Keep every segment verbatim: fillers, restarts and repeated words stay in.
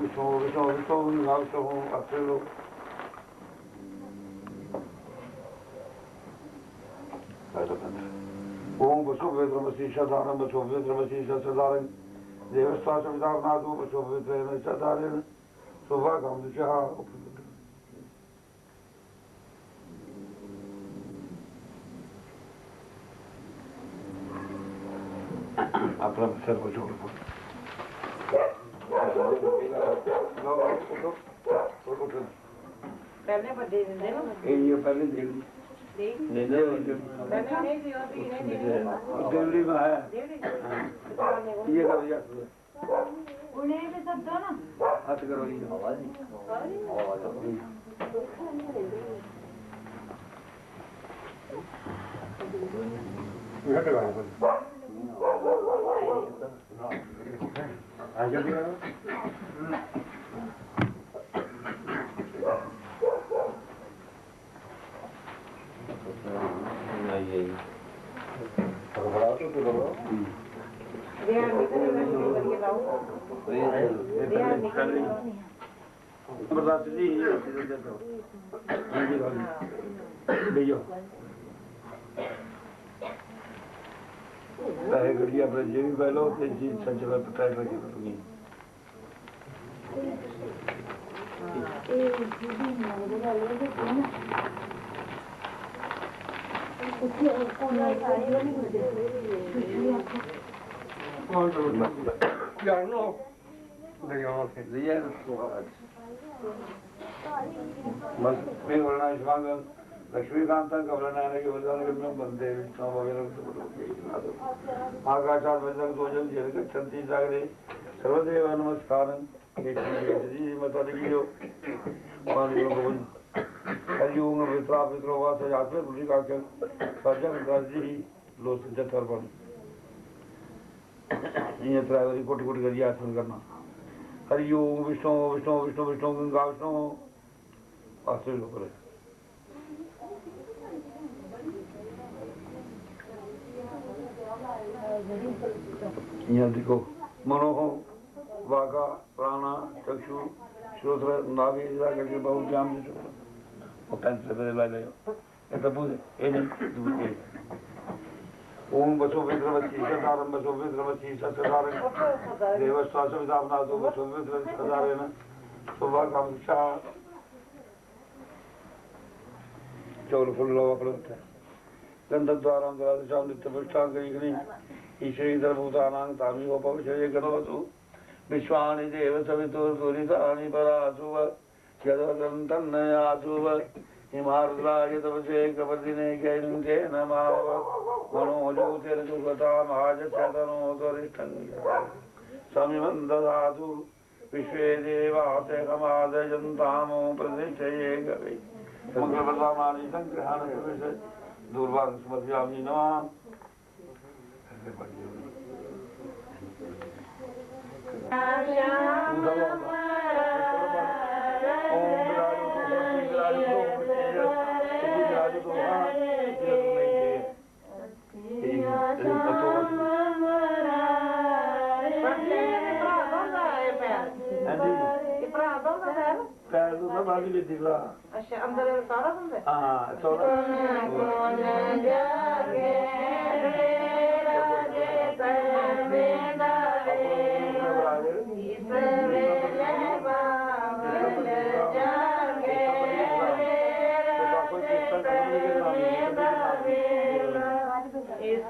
विष्णु, विष्णु, विष्णु, विष्णु, विष्णु, अक्षर लो। ओम वसो पवित्रमसि सदारं, वसो पवित्रमसि सदारं। देवस्ता सविता नादो, वसो पवित्रेण सदारेण। शोभा काम दिशा। अपना सिर को छोड़ दो। पहले बड्डे दिंदे ना। ये, ये पहले दे दी। दे दी? नहीं, नहीं, नहीं। पहले नहीं दी, अभी नहीं दी। दिल्ली में है। दे दी। हाँ। ये कर दिया। उन्हें भी सब दो ना। हाथ करो ये। बर्दाश्त नहीं है। हाँ जी, हाँ जी। भैया, पैसे करिए अपने जेबी पै लो, ते जी सज्जन पै लगी अपनी। जानो। दरिया से। बस, फिर वरना इस बांग लक्ष्मीकांतं कमलनयनं योगिनं वंदे विष्णु भगवन्तं। आकाशात् पतितं सूर्यं यदि गच्छन्ति जागरे सर्वदेव नमस्कारं। ये श्री माता जी की जो पानी को भवन। हरि ओम पित्रा पित्रो वा सजात में बुद्धि का कर सज्जन कर जी लो सज्जन कर बन। इ'यां त्रै बारी घुट्ट घुट्ट करियै आसन करना। हरि ओम विष्णु विष्णु विष्णु विष्णु गंगा विष्णु। आसन उप्पर। इ'यां दिक्खो, मनो, वागा, प्राणा, चक्षु, श्रोत्र, नाभि, इधर करके बहुत ध्यान दे। वो पैंती रुपये लाई लो। ये तो पूरे, ये नहीं, दूर के। ओम वसो पितरवती सदारम, वसो पितरवती सदारम। देवस्ता सविता नादो, वसो पितरवती सदारेण। शोभा काम दिशा। चौल फुल्ल लो अपने उत्थे। गंधद्वारां दुरादशां नित्य पुष्टां करीकरीं। ईश्वरी सर्वभूतानां तामिहोपविशये गन्धवतु। विश्वानि देव सवितुर्दुरितानि परासुव। यदवदन्तन्नयासुव। इमार्द्राय तपसे कपदिने कैन्तेन माव। मनो ज्योतिर्जुगतामाजस्य तनोतुरिष्टं। समिमं दधातु। विश्वे देवा तेषमादयन्तामो प्रतिष्ठये गवे। मंगल प्रदानानि संग्रहाण प्रवेश दूर्वां समर्पयामि नमः। पैर तो सब आगे ले दिखला। अच्छा, अंदर सारा बंद है? हाँ, सारा।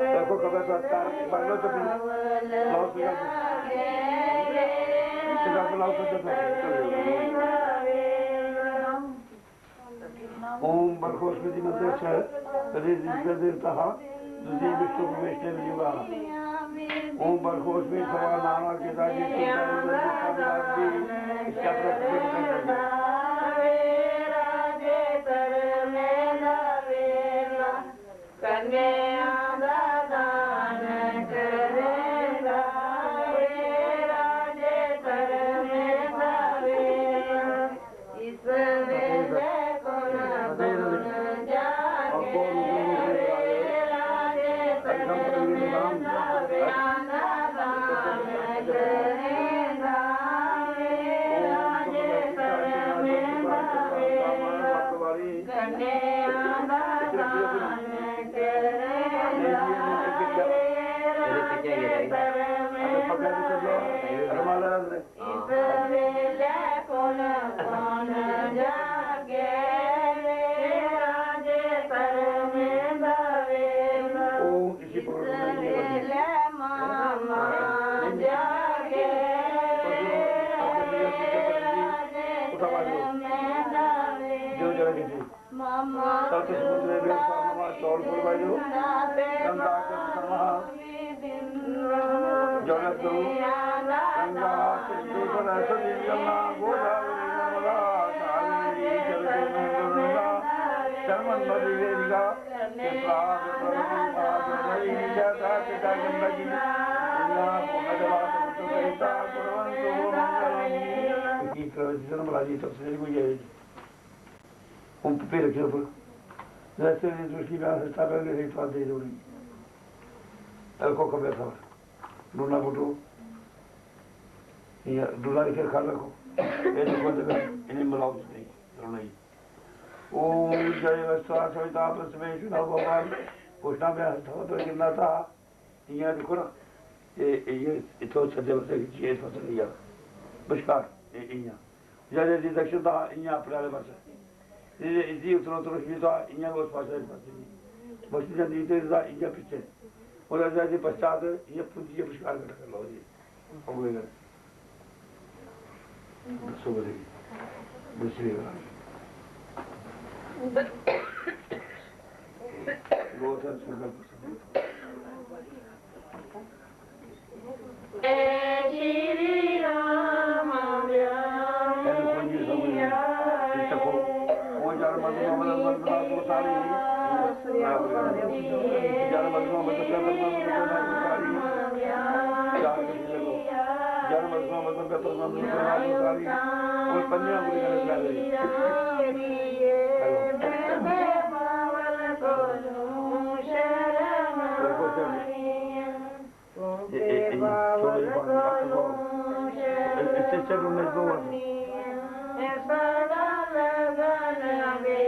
देखो, कब तक तार पकड़ो तो फिर लाओ, सीधा। सीधा को लाओ, सीधा। ओम बरखोस्मि दिमतस्य तदेव देवता द्वितीय विष्णु प्रवेश देवयुगा। ओम बरखोस्मि सवा नाना केदारी कन्या दा दान करेंदा, हे राजे धर्मेंदा वेला, इस वेले कुण कुण जागे, हे राजे धर्मेंदा वेला, दान करेंदा। सप्त समुद्रेभ्यो सागरं नमः। चौल फुलवाइयो। गंगा चंद्रमा जगत गुरु। गंगा सिंधु सरस्वती जमुना गोदावरी नर्मदा कावेरी जलेस्मिन् सन्निधिं कुरु। गंगा जन्मन्वती वेदिका। डूना पुटो, इ'यां डूना दी फिर खा रखो। एह् दिक्खो ते इ'नें मलाओ तुसें, रौह्ना जी। ओम जय वस्ता सविता पृथ्वी सुना भगवान। घोषणा में हस्ता पर किन्ना था, इ'यां दिक्खो ना, एह् इ'यां इत्थों सज्जे पासै खिच्चियै इस पासै लेई जाना, बश्कार एह् इ'यां। जद इसदी दक्षिण दा इ'यां अपने आह्ले पासै, एह् इसदी उत्तरोत्तर रश्मि दा इ'यां गै उस पासै इस पासै दी। बक्शी जंदी ते इसदा इ'यां पिच्छें, और इसदा इसदे पश्चात इ'यां पुंजियै बश्कार कट्ठा करी लैओ जी। अगले कन्नै। दस्सो बदे गी। दस्सी देगा। लोक संस्कृत श्री राम।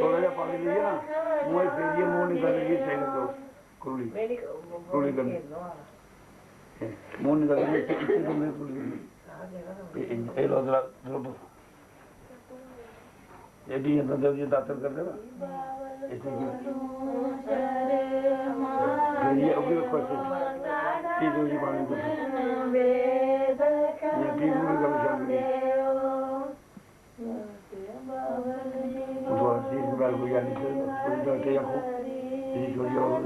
थोड़ा जिहा पानी लेइयै ना, मूंह फेरियै, मूंह निं करनी, इत्थै करो। कुरली। कुरली करनी। मूंह निं करनी, इत्थै, इत्थै करनी कुरली। एह्, एह्, एह् लो जरा, जरा। एह् बी अंदर जे दातन करदे ना, इत्थै बी। फेरियै ओह् बी रक्खो इत्थै। फ्ही दो जी पानी तुसें। इ'यां फ्ही पूरी गल्ल शैल करियै। उस बाद चीज की बात कोई आनी चाहिए, कोई डरते आखो, ये छोड़िए और